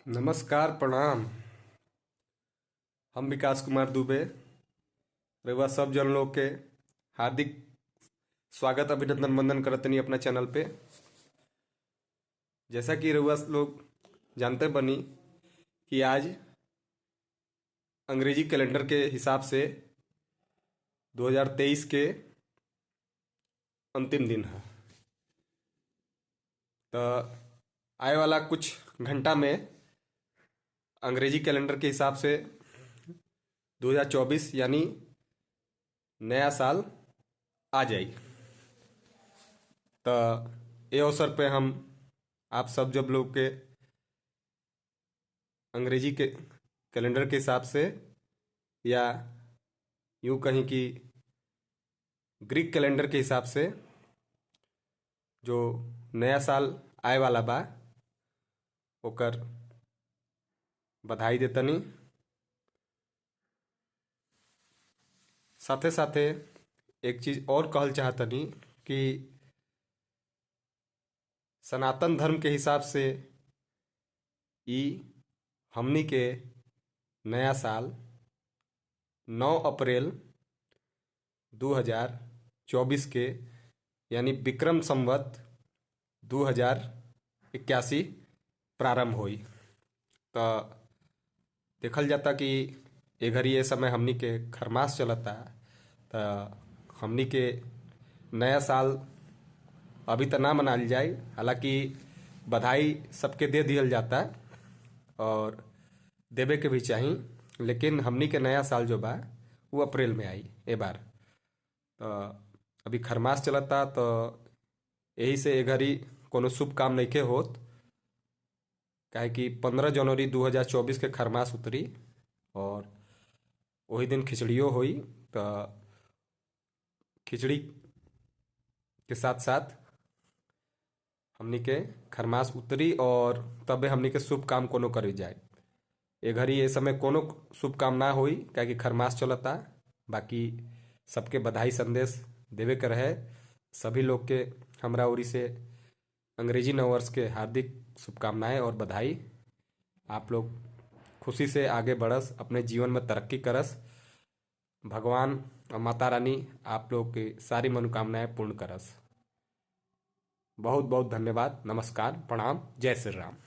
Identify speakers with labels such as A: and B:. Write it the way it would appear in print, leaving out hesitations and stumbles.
A: नमस्कार, प्रणाम। हम विकास कुमार दुबे रउआ सब जन लोग के हार्दिक स्वागत, अभिनंदन, वंदन करतनी अपना चैनल पे। जैसा कि रउआ लोग जानते बनी कि आज अंग्रेजी कैलेंडर के हिसाब से 2023 के अंतिम दिन है, तो आए वाला कुछ घंटा में अंग्रेजी कैलेंडर के हिसाब से 2024 यानी नया साल आ जाई। तो ये अवसर पे हम आप सब जब लोग के अंग्रेजी के कैलेंडर के हिसाब से या यूँ कहीं कि ग्रीक कैलेंडर के हिसाब से जो नया साल आए वाला बा ओकर बधाई देतनी। साथे साथे एक चीज़ और कहल चाहतनी कि सनातन धर्म के हिसाब से ई हमनी के नया साल 9 अप्रैल 2024 के यानी विक्रम संवत 2081 प्रारंभ होई। तो देखल जाता कि ए घड़ी ये समय हमनी के खरमास चलता, तो हमनी के नया साल अभी तो ना मनाल जाए, हालांकि बधाई सबके दे दिहल जाता और देवे के भी चाही, लेकिन हमनी के नया साल जो बा वो अप्रैल में आई ए बार। तो अभी खरमास चलता, तो यही से ए घड़ी कोनो शुभ काम नइखे होत, काहे कि 15 जनवरी 2024 के खरमास उतरी और वही दिन खिचड़ियों होई। तो खिचड़ी के साथ साथ हमनी के खरमास उतरी और तबे हमनी के शुभ काम कोनो करी जाए। ए घड़ी ए समय कोनो शुभ काम ना होई, काहे कि खरमास चलता। बाकी सबके बधाई संदेश देवे के रहे। सभी लोग के हमरा ओरी से अंग्रेजी नववर्ष के हार्दिक शुभकामनाएं और बधाई। आप लोग खुशी से आगे बढ़स, अपने जीवन में तरक्की करस। भगवान और माता रानी आप लोग की सारी मनोकामनाएं पूर्ण करस। बहुत बहुत धन्यवाद। नमस्कार, प्रणाम, जय श्री राम।